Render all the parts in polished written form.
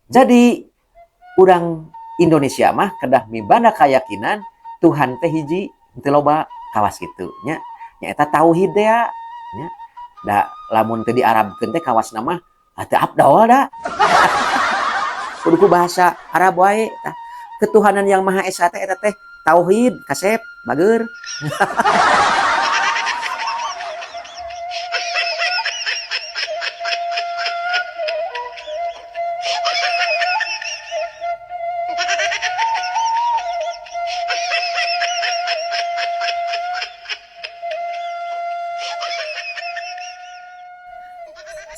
Jadi urang Indonesia mah kedah mibanda kayakinan Tuhan teh hiji teu loba kawas kitu nya. Nyaeta tauhid teh nya. Da lamun teu diarabkeun teh kawasna mah teu afdol da. Kudu ku bahasa Arab wae tah. Ketuhanan yang Maha Esa teh eta teh tauhid kasep bager.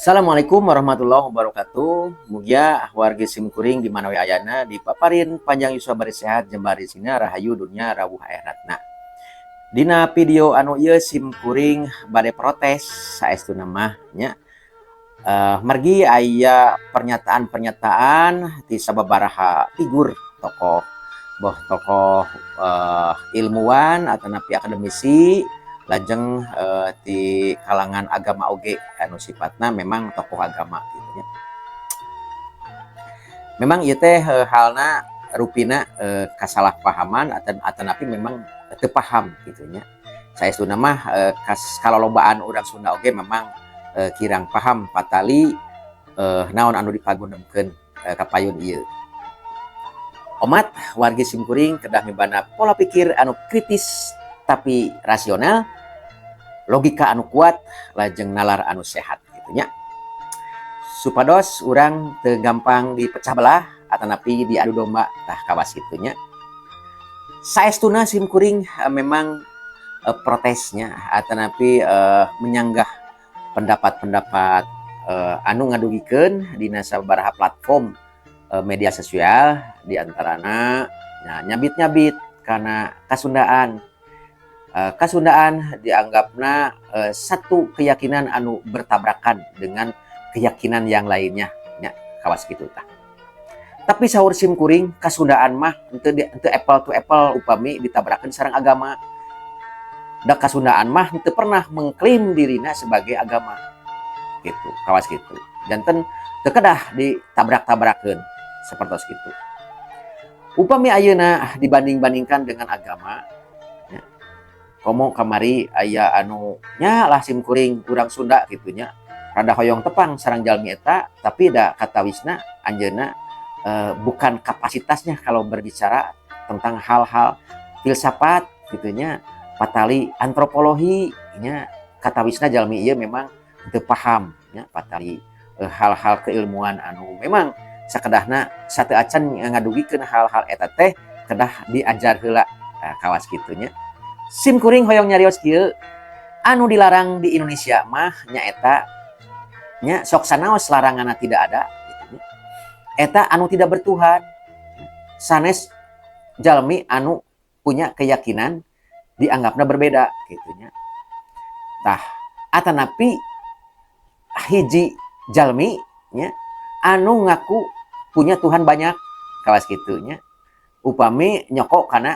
Assalamualaikum warahmatullahi wabarakatuh. Mugia wargi simkuring di mana we ayana dipaparin panjang yuswa bari sehat jembar rezekina rahayu dunya rawuh akhiratna. Dina video anu ieu simkuring bade protes saestuna mah nya. Margi aya pernyataan-pernyataan ti sababaraha figur tokoh, boh tokoh ilmuwan atanapi akademisi, lajeng di kalangan agama oge anu sifatna memang tokoh agama gitu nya. Memang ieu teh halna rupina kasalahpahaman atanapi memang teu paham gitu nya. Saestuna mah kalolobaan urang Sunda oge memang kirang paham patali naon anu dipagondemkeun kapayun ieu. Omat wargi simkuring kedah mibanda pola pikir anu kritis tapi rasional, logika anu kuat, lajeng nalar anu sehat gitu nya. Supados urang teu gampang dipecah belah atanapi diadu domba tah kawas kitu nya. Saestuna simkuring memang protesnya atanapi menyanggah pendapat-pendapat anu ngadugikeun dina sababaraha platform media sosial, diantarana nah, nyabit-nyabit kana kasundaan. Kasundaan dianggapna satu keyakinan anu bertabrakan dengan keyakinan yang lainnya nya kawas kitu tah. Tapi saur simkuring kasundaan mah henteu apple to apple upami ditabrakan sareng agama. Da kasundaan mah henteu pernah mengklaim dirina sebagai agama gitu kawas kitu. Janten teu kedah ditabrak-tabrakeun sapertos kitu. Upami ayeuna dibanding-bandingkan dengan agama nya, komo kamari aya anu nya lah simkuring urang Sunda kitu nya, rada hoyong tepang sareng jalmi eta, tapi da katawisna anjeunna bukan kapasitasnya kalau berbicara tentang hal-hal filsafat kitu nya, patali antropologi nya, katawisna jalmi ieu memang teu paham nya patali hal-hal keilmuan anu memang sakedahna sateu acan ngadugikeun hal-hal eta teh kedah diajar heula kawas kitu nya. Simkuring hoyong nyarios kieu, anu dilarang di Indonesia mah nyaeta nya sok sanaos laranganna tidak ada gitu nya. Eta anu tidak bertuhan, sanes jalmi anu punya keyakinan dianggapna berbeda gitu nya. Tah atanapi hiji jalmi nya anu ngaku punya Tuhan banyak kawas kitu nya, upami nyokok kana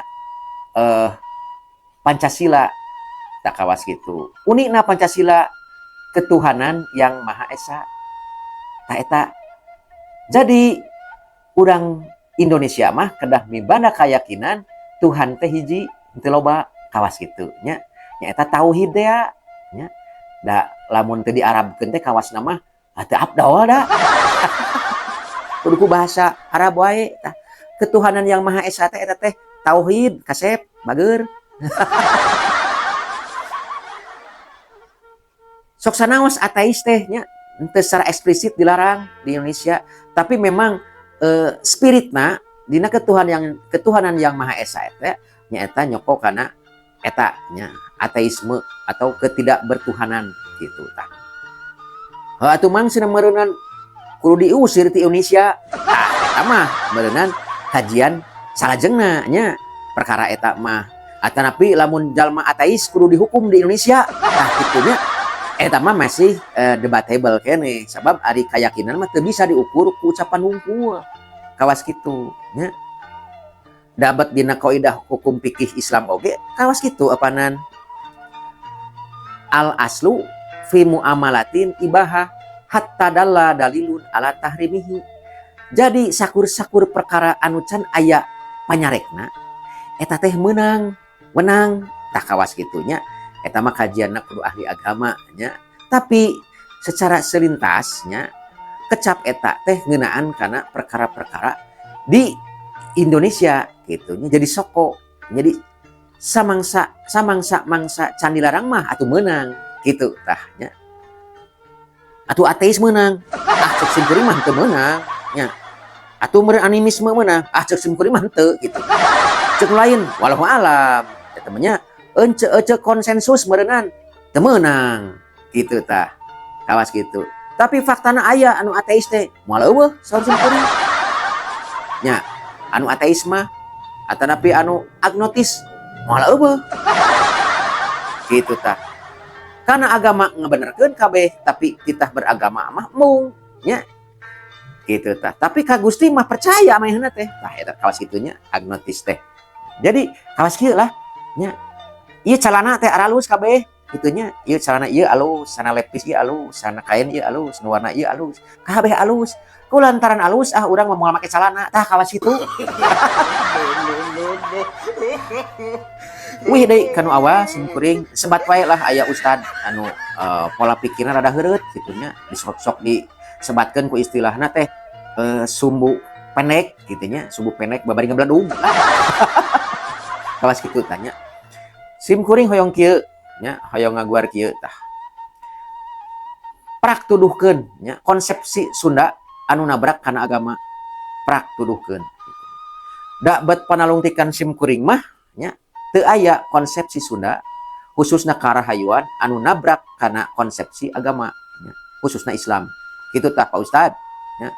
Pancasila tak kawas gitu. Unikna Pancasila ketuhanan yang Maha Esa. Tah eta. Jadi urang Indonesia mah kedah mibanda keyakinan Tuhan teh hiji teu loba kawas kitu nya. Nyaeta tauhid teh nya. Da lamun teu diarabkeun teh kawasna mah teu afdol da. Kudu ku bahasa Arab wae tah. Ketuhanan yang Maha Esa teh eta teh tauhid kasep bager. Sok sanaos ateis teh nya henteu secara eksplisit dilarang di Indonesia, tapi memang spiritna dina ketuhanan yang Maha Esa eta nyaeta nyoko kana eta nya ateisme atau ketidakbertuhanan gitu tah. Heuh atuh mang cenah meureunnan kudu diusir ti Indonesia. Tah eta mah meureunnan kajian salajengna nya perkara eta mah. Atanapi lamun jalma ateis kudu dihukum di Indonesia. Tah kitu nya eta mah masih debatable keneh, sabab ari kayakinan mah teu bisa diukur ku ucapan wungkul. Kawas kitu nya. Dapat dina kaidah hukum fikih Islam oge kawas kitu apanan. Al aslu fi muamalatin ibahah hatta dalla dalilun ala tahrimihi. Jadi sakur-sakur perkara anu can aya panyarekna eta teh meunang, wenang. Tah, kawas kitu nya. Eta mah kajianna kudu ahli agama nya. Tapi secara selintas nya, kecap eta teh ngeunaan kana perkara-perkara di Indonesia gitu nya. Jadi soko, jadi samangsa samangsa mangsa can dilarang mah atuh meunang gitu tah nya. Atuh ateis meunang, ah, cek sim kuring mah teu meunang nya. Atuh meureun animisme meunang, ah, cek sim kuring mah henteu gitu. Cek lain wallahu alam eta mah nya. Ence ece konsensus meureunan teu meunang gitu tah, kawas gitu. Tapi faktana aya anu ateis teh moal euweuh saur sim kuring nya. Anu ateis mah atanapi anu agnotis moal euweuh gitu tah, karena agama ngebenerkeun kabeh, tapi kita beragama mah mung nya gitu tah. Tapi ka Gusti mah percaya manehna teh. Tah, eta kawas kitu nya, agnotis teh. Jadi kawas kieu lah nya. Ieu calana teh aralus kabeh kitu nya. Ieu calana ieu alus, sana lepis ieu alus, sana kain ieu alus, nu warna ieu alus, kabeh alus. Ku lantaran alus, ah, urang mah moal make calana. Tah, kawas kitu. No, no. Wih deui kanu awal sim kuring sebat wae lah, aya ustad anu pola pikirna rada heureut kitu nya, disok-sok disebatkeun ku istilahna teh sumbu pendek kitu nya, sumbu pendek babari ngebledug. Kawas kitu tanya. Sim kuring hoyong kieu nya, hoyong ngaguar kieu tah. Prak tuduhkeun nya konsepsi Sunda anu nabrak kana agama, prak tuduhkeun. Da bet panalungtikan sim kuring mah nya, teu aya konsepsi Sunda khususna karahayuan anu nabrak kana konsepsi agama nya, khususna Islam. Kitu tah, Pak Ustad nya.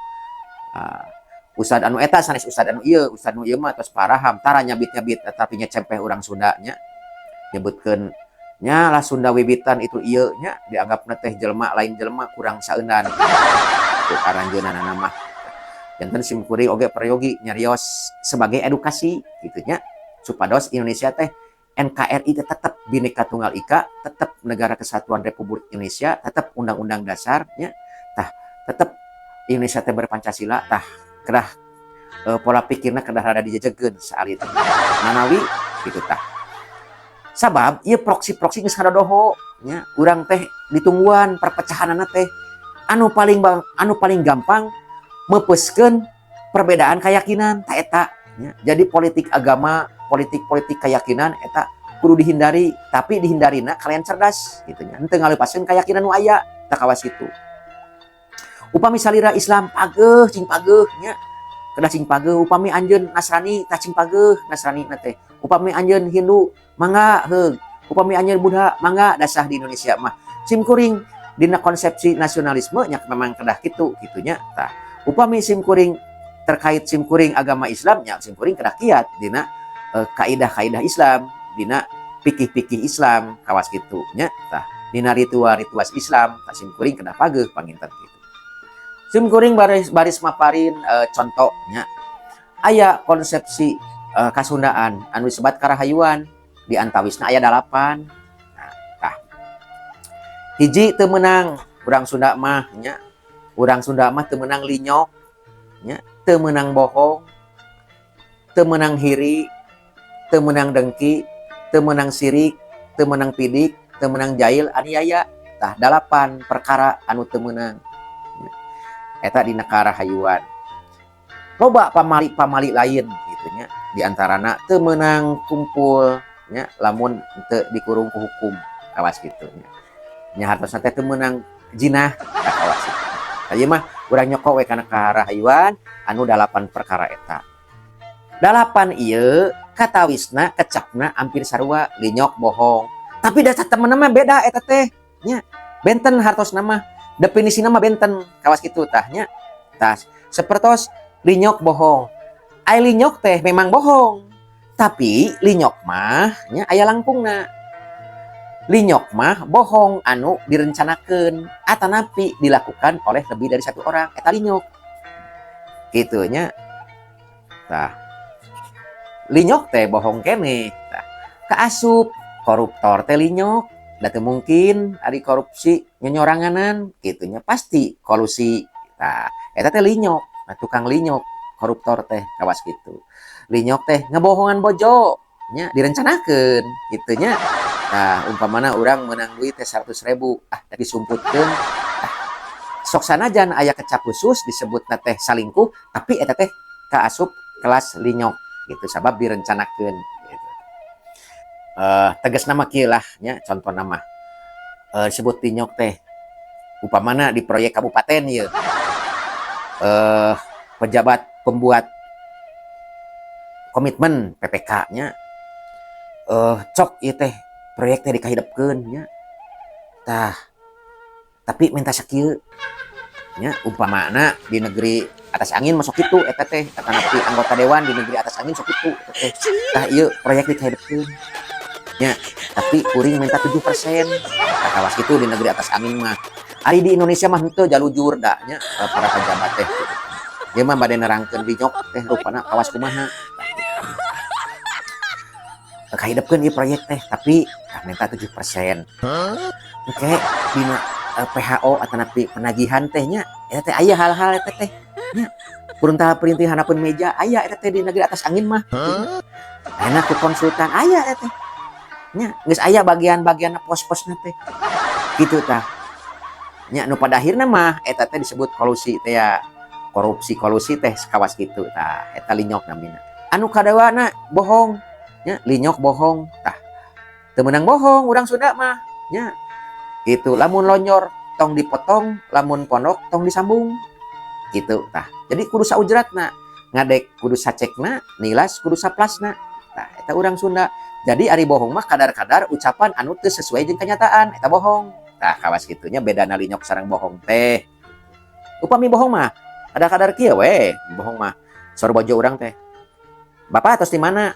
Ustad anu eta sanes ustad anu ieu, ustad anu ieu mah tos paraham tara nyabit-nyabit tapi nya cempeh urang Sunda nya. Nyebutkeun nya lah Sunda wiwitan itu ieu nya, dianggapna teh jelema lain jelema, kurang saeunan. Tuh aranjeunana mah. Janten sim kuring oge peryogi nyarios sebagai edukasi gitu nya, supados Indonesia teh NKRI teh tetap Bhinneka Tunggal Ika, tetap Negara Kesatuan Republik Indonesia, tetap Undang-Undang Dasar nya. Tah, tetap Indonesia teh berpancasila. Tah, kedah pola pikirna kedah rada dijejegeun saalit manawi gitu tah. Sabab ieu proksi-proksi geus ngadadoho nya, urang teh ditungguan perpecahanana teh anu paling bang, anu paling gampang meupeuskeun perbedaan keyakinan ta eta nya. Jadi politik agama, politik-politik keyakinan eta kudu dihindari, tapi dihindarina kalian cerdas gitu nya. Henteu ngalepaskeun keyakinan nu aya tah, kawas kitu. Upami salira Islam pageuh, cing pageuh nya, kedah cing pageuh. Upami anjeun Nasrani tah, cing pageuh Nasrani na teh. Upami anjeun Hindu mangga heug, upami anjeun Buddha mangga, dasah di Indonesia mah sim kuring dina konsepsi nasionalisme nya memang kedah kitu kitu nya. Tah, upami sim kuring terkait sim kuring agama Islam nya, sim kuring kedah kiat dina kaidah-kaidah Islam, dina pikih-pikih Islam, kawas kitu nya. Tah, dina ritual-ritual Islam tah, sim kuring kedah pageuh panginten kitu. Sim kuring baris baris maparin contohnya aya konsepsi kasundaan anu disebat karahayuan, di antawisna aya dalapan. Nah, tah, hiji, teu meunang urang Sunda mah nya, urang Sunda mah teu meunang linyok nya, teu meunang bohong, teu meunang hiri, teu meunang dengki, teu meunang sirik, teu meunang pidik, teu meunang jail aniaya. Tah, dalapan perkara anu teu meunang eta dina karahayuan. Loba pamali-pamali lain gitu nya, di antarana teu meunang kumpul nya lamun teu dikurung ku hukum, kawas kitu nya. Nya hartosna teh teu meunang jinah, tah, kawas kitu. Tah, ieu mah urang nyoko we kana karahayuan anu dalapan perkara eta. Dalapan ieu katawisna kecapna hampir sarua, linyok, bohong, tapi dasar temen mah beda eta teh nya, benten hartosna mah, definisina mah benten, kawas kitu tah nya. Tah, sapertos linyok, bohong. Ai linyok teh memang bohong, tapi linyok mah nya aya langkungna. Linyok mah bohong anu direncanakeun atanapi dilakukan oleh lebih dari satu orang, eta linyok kitu nya. Tah, linyok teh bohong keneh. Tah, kaasup koruptor teh linyok da teu mungkin ari korupsi nyonyoranganan kitu nya, pasti kolusi. Tah, eta teh linyok. Nah, tukang linyok koruptor teh kawas gitu. Linyok teh ngebohongan bojo nya, direncanakeun gitu nya. Nah, umpamana urang menang duit teh 100.000, ah, disumputkeun. Ah, sok sanajan aya kecap khusus disebutna teh salingkuh, tapi eta teh kaasup kelas linyok gitu, sabab direncanakeun gitu. Tegasna mah kieu lah nya, contohna mah disebut linyok teh upamana di proyek kabupaten ieu, pejabat pembuat komitmen PPK nya, cok ieu teh proyek teh dikahidepkeun nya. Tah, tapi minta sakieu nya. Umpamana di negeri atas angin masuk kitu eta teh, atanapi anggota dewan di negeri atas angin sok kitu eta teh. Tah, ieu proyek dikahidepkeun nya, tapi kuring minta 7%. Tah, kawas kitu di negeri atas angin mah. Ari di Indonesia mah henteu, jalujur da nya para pejabat teh gitu. Ieu mah bade nerangkeun linyok teh rupana kawas kumaha. Kahidepkeun ieu proyek teh, tapi tah minta 7%. Engke dina PHO atanapi penagihan teh nya, eta teh aya hal-hal eta teh nya. Perintah perintih handapeun meja aya eta teh di negeri atas angin mah. Ayeuna ku konsultan aya eta teh. Nya, geus aya bagian-bagianna, pos-posna teh. Kitu tah. Nya, nu pada akhirna mah eta teh disebut kolusi teh ya. Korupsi kolusi teh kawas kitu tah, eta linyok namina. Anu kaduana bohong nya, linyok bohong tah. Teu meunang bohong urang Sunda mah nya. Gitu, lamun lonjor tong dipotong, lamun pondok tong disambung. Gitu tah. Jadi kudu saujratna, ngadek kudu sacekna, nilas kudu saplasna. Tah, eta urang Sunda. Jadi ari bohong mah kadar-kadar ucapan anu teu sesuai jeung kenyataan, eta bohong. Tah, kawas kitu nya bedana linyok sareng bohong teh. Upami bohong mah kadar-kadar kieu we, bohong mah. Saur bojo urang teh, "Bapak tos di mana?"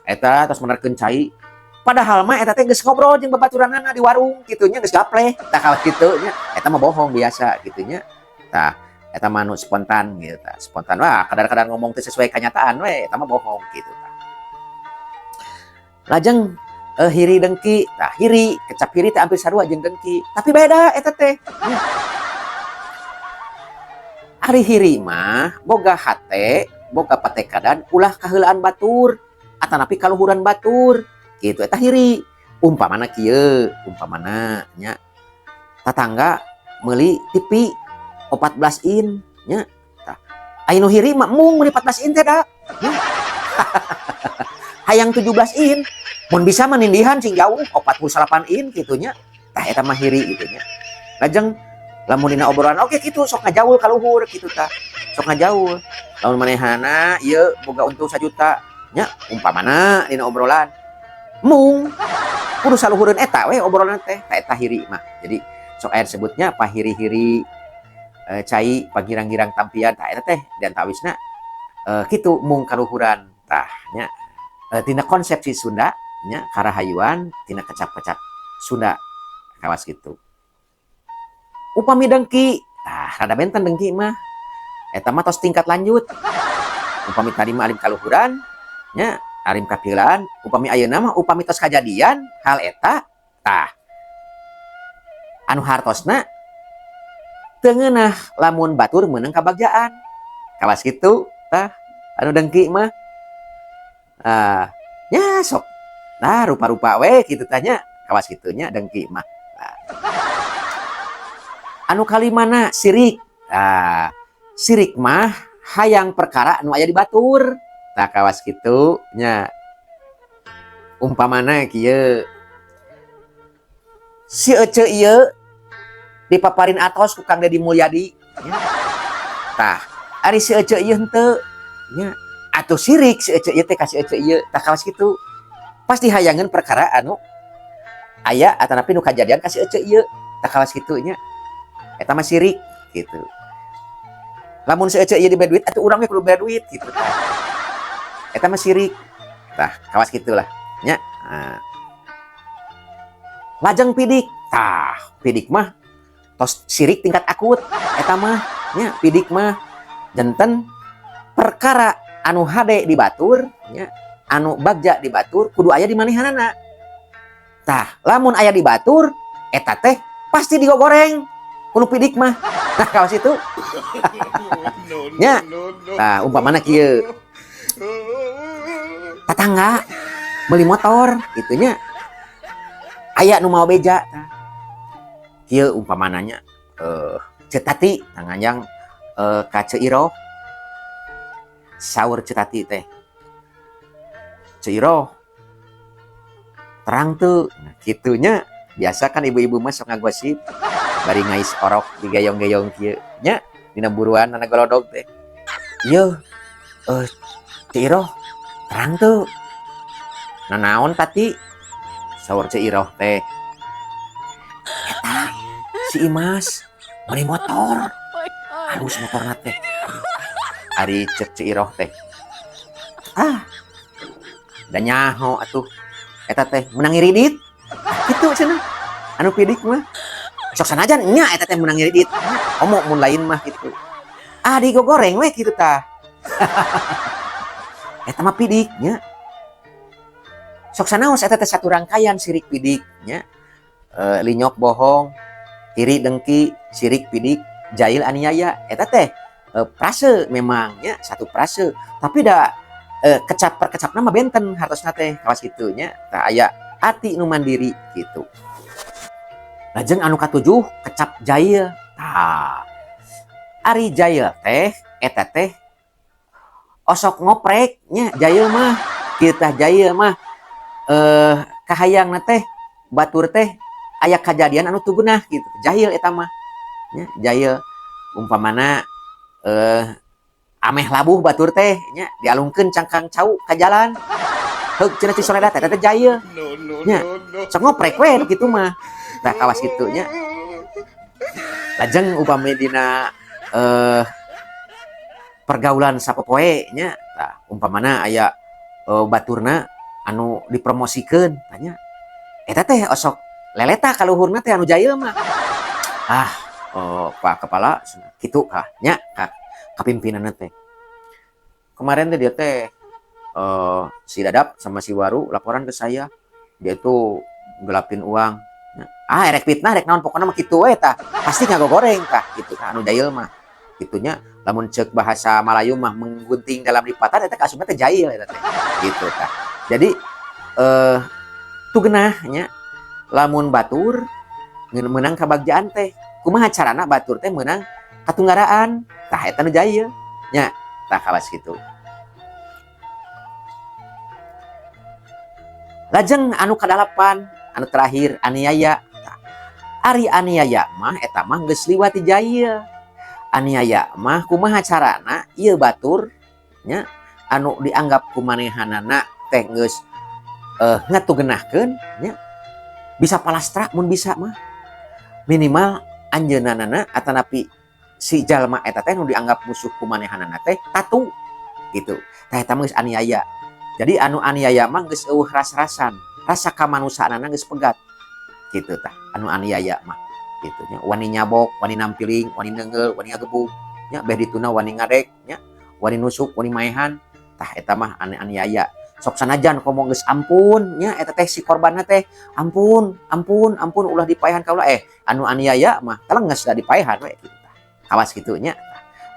"Eta tos menerkeun cai." Padahal mah eta teh geus ngobrol jeung babaturanana di warung kitu nya, geus gapleh. Tah, kawas kitu nya. Eta mah bohong biasa kitu nya. Tah, eta mah nu spontan gitu tah. Spontan wah, kadar-kadar ngomong teh sesuai kenyataan we, eta mah bohong gitu tah. Lajeng hiri dengki. Tah, hiri, kecap hiri teh hampir sarua jeung dengki, tapi beda eta teh. Nya. Ari hiri mah boga hate, boga patekadan ulah kaheulaan batur atanapi kaluhuran batur gitu, eta hiri. Umpamana kieu, umpamana nya tatangga meuli TV 14 in nya. Tah, aya nu hiri mah embung meuli 14 in teh da nya. Hayang 17 in, mun bisa mah nindihan sing jauh 48 in kitu nya. Tah, eta mah hiri gitu nya. Lajeng lamun dina obrolan oke kitu sok ngajaul ka luhur kitu tah. Sok ngajaul. Lamun manehana ieu boga untung 1 juta nya, umpamana dina obrolan mung kudu saluhureun eta we obrolan teh. Tah, eta hiri mah. Jadi sok aya disebutnya pahiri-hiri cai pagirang-girang tampian. Tah, eta teh di antawisna kitu mung kaluhuran tah nya. Tina konsepsi Sunda nya, karahayuan tina kecap-kecap Sunda kawas kitu. Upami dengki, tah, rada benten dengki mah. Eta mah tos tingkat lanjut. Upami tadi mah alim kaluhuran nya, alim kapilaan, upami ayeuna mah upami tos kajadian hal eta tah anu hartosna teu ngeunah lamun batur meunang kabagjaan. Kawas kitu tah anu dengki mah. Ah, nya sok. Nah, rupa-rupa we kitu tah nya, kawas kitu nya dengki mah. Nah. Anu kalimana sirik. Nah, sirik mah hayang perkara anu aya di batur. Tah, kawas kitu nya. Umpamana kieu. Si Ece ieu dipaparin atos ku Kang Deddy Mulyadi nya. Tah, ari si Ece ieu henteu nya. Atuh sirik si Ece ieu teh ka si Ece ieu. Tah, kawas kitu. Pasti hayangeun perkara anu aya atanapi nu kajadian ka si Ece ieu. Tah, kawas kitu nya. Eta mah sirik gitu. Lamun si Ece ieu dibere duit, atuh urang ge kudu bere duit gitu tah. Eta mah sirik. Tah, kawas kitulah nya. Nah. Lajeng pidik. Tah, pidik mah tos sirik tingkat akut eta mah nya. Pidik mah janten perkara anu hade di batur nya, anu bagja di batur kudu aya di manehanana. Tah, lamun aya di batur eta teh pasti digogoreng. Ku nu pidik mah. Nah, kawas itu. Nya. Nah, umpamana kieu. Tatangga beli motor gitu nya. Aya nu mau beja tah. Kieu umpamananya Ceu Tati nganjang ka Ceu Iroh. Saur Ceu Tati teh. "Ceu Iroh, terang tuh." Nah, kitunya biasa kan ibu-ibu mah sok ngagosip bari ngais orok digayong-gayong kieu nya dina buruan anak golodog teh. "Ieu Ceu Iroh, terang tuh." "Nah, naon, Tati?" Saur Ceu Iroh teh, "Eta si Imas beli motor, halus motorna teh." Ari cek Ceu Iroh teh, "Ah, da nyaho atuh eta teh menang ngiridit." Kitu cenah. Anu pidik mah sok sanajan nya eta teh menang ngiridit, komo mun lain mah gitu, ah, digogoreng we kitu tah. Eta mah pidik nya. Sok sanaos eta teh satu rangkaian sirik pidik nya. Linyok bohong, iri dengki, sirik pidik, jahil aniaya, eta teh frase memang nya, satu frase, tapi da kecap per kecapna mah benten hartosna teh kawas kitu nya. Tah, aya ati nu mandiri gitu. Lajeng anu katujuh, kecap jahil. Tah, ari jahil teh eta teh osok ngoprek nya. Jahil mah kita jahil mah kahayangna teh batur teh aya kajadian anu teu geunah gitu. Jahil eta mah nya. Jahil umpamana ameh labuh batur teh nya, dialungkeun cangkang cau ka jalan, "Heug," cenah, "ci soledat." Eta teh jahil nya, sok ngoprek we kitu mah. Tah, kawas kitu nya. Lajeng upami dina pergaulan sapopoe nya, tah, umpamana aya baturna anu dipromosikeun tanya, eta teh osok leleta ka luhurna teh anu jahil mah. "Ah, oh, Pak Kepala," kitu kah nya, ka kapimpinanna teh. "Kemarin teh dia teh si Dadap sama si Waru laporan ke saya, dia itu gelapin uang." Ah, erek fitnah rek naon, pokoknya mah kitu we tah, pasti ngagogoreng tah gitu tah anu jahil mah gitunya. Lamun cek bahasa Malayu mah menggunting dalam lipatan, eta kaasupna teh jahil eta teh gitu tah. Jadi tuh genah nya, lamun batur menang kabagjaan teh kumaha carana batur teh menang katunggaraan, tah, eta nu jahil nya. Tah, kawas kitu. Lajeng anu kadalapan, anu terakhir, aniaya. Ari aniaya mah eta mah geus liwat ti jahil. Aniaya mah kumaha carana ieu batur nya anu dianggap kumanehanana teh geus ngatugenahkeun nya, bisa palastra mun bisa mah, minimal anjeunna atanapi si jalma eta teh nu dianggap musuh kumanehanana teh tatu gitu. Tah, eta mah geus aniaya. Jadi anu aniaya mah geus eueuh ras-rasan, rasa kamanusiaanana geus pegat gitu. Tah, anu aniaya mah gitu nya, wani nyabok, wani nampiling, wani neunggeul, wani ngagebug nya, beh dituna wani ngadek nya, wani nusuk, wani maehan. Tah, eta mah anu aniaya. Sok sanajan komo geus ampun nya, eta teh si korbanna teh, "Ampun, ampun, ampun, ulah dipaehan kaula," anu aniaya mah telenges da dipaehan we kitu. Tah, kawas kitu nya.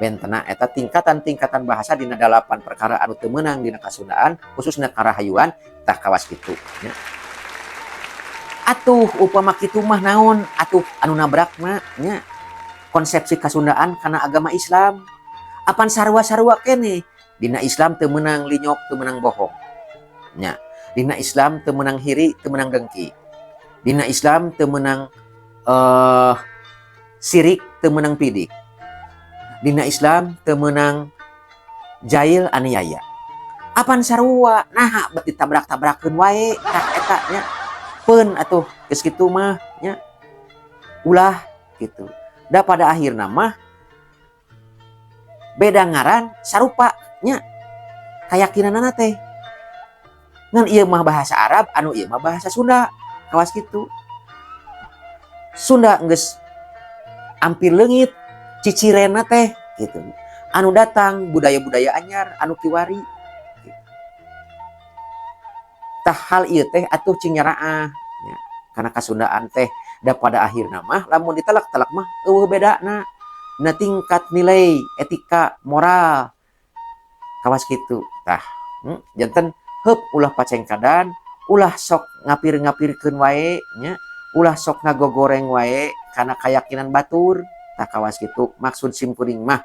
Bentena eta tingkatan-tingkatan bahasa dina dalapan perkara anu teu meunang dina kasundaan, khususna karahayuan. Tah, kawas kitu nya. Atuh upama kitu mah naon atuh anu nabrakna nya konsepsi kasundaan kana agama Islam? Apan sarua-sarua keneh? Dina Islam teu meunang linyok, teu meunang bohong nya. Dina Islam teu meunang hiri, teu meunang dengki. Dina Islam teu meunang sirik, teu meunang pidik. Dina Islam teu meunang jahil, aniaya. Apan sarua? Naha bet ditabrak-tabrakeun wae? Tah, eta nya. Peun atuh geus kitu mah nya, ulah gitu da. Pada akhirna mah beda ngaran sarupa nya kayakinanana teh, ngan ieu mah bahasa Arab, anu ieu mah bahasa Sunda. Kawas kitu. Sunda geus hampir leungit cicirena teh gitu, anu datang budaya-budaya anyar anu kiwari. Tah, hal ieu teh atuh cing nyaraah nya, karena kasundaan teh Da pada akhirna mah lamun ditelak-telak mah euweuh bedana na tingkat nilai etika moral kawas kitu. Tah, janten heup ulah pacengkadan, ulah sok ngapir-ngapirkeun wae nya, ulah sok ngagogoreng wae kana kayakinan batur. Tah, kawas kitu maksud sim kuring mah.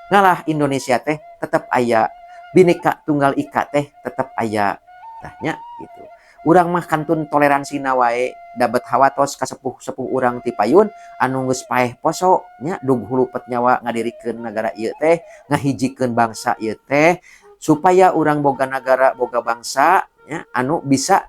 Ngalah Indonesia teh tetep aya, Bhinneka Tunggal Ika teh tetep aya. Tah nya gitu. Urang mah kantun toleransina wae, dabet hawatos ka sepuh-sepuh urang ti payun anu geus paeh poso nya, dug hulupet nyawa ngadirikeun nagara ieu teh, ngahijikeun bangsa ieu teh supaya urang boga nagara, boga bangsa nya anu bisa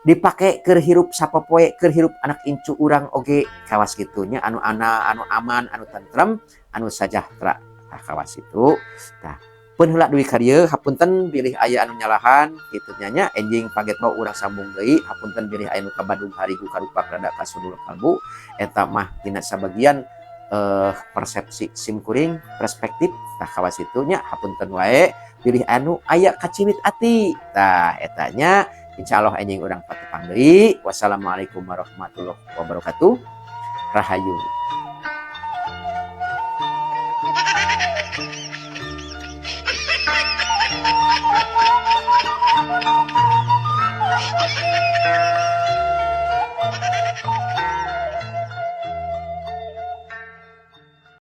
dipake keur hirup sapopoe, keur hirup anak incu urang oge, kawas kitu nya, anu ana anu aman, anu tentrem, anu sajahtra. Tah, kawas itu. Tah, pun heula dugi ka dieu, hapunten bilih aya anu nyalahan kitu nya nya. Enjing pagetmo urang sambung deui. Hapunten bilih aya nu kabadug harigu, karupak rada kasudul kalbu. Eta mah dina sabagian persepsi sim kuring, perspektif. Tah, kawas itu nya, hapunten wae bilih anu aya kaciwit ati. Tah, eta nya, insyaallah enjing urang patepang deui. Wassalamualaikum warahmatullahi wabarakatuh. Rahayu.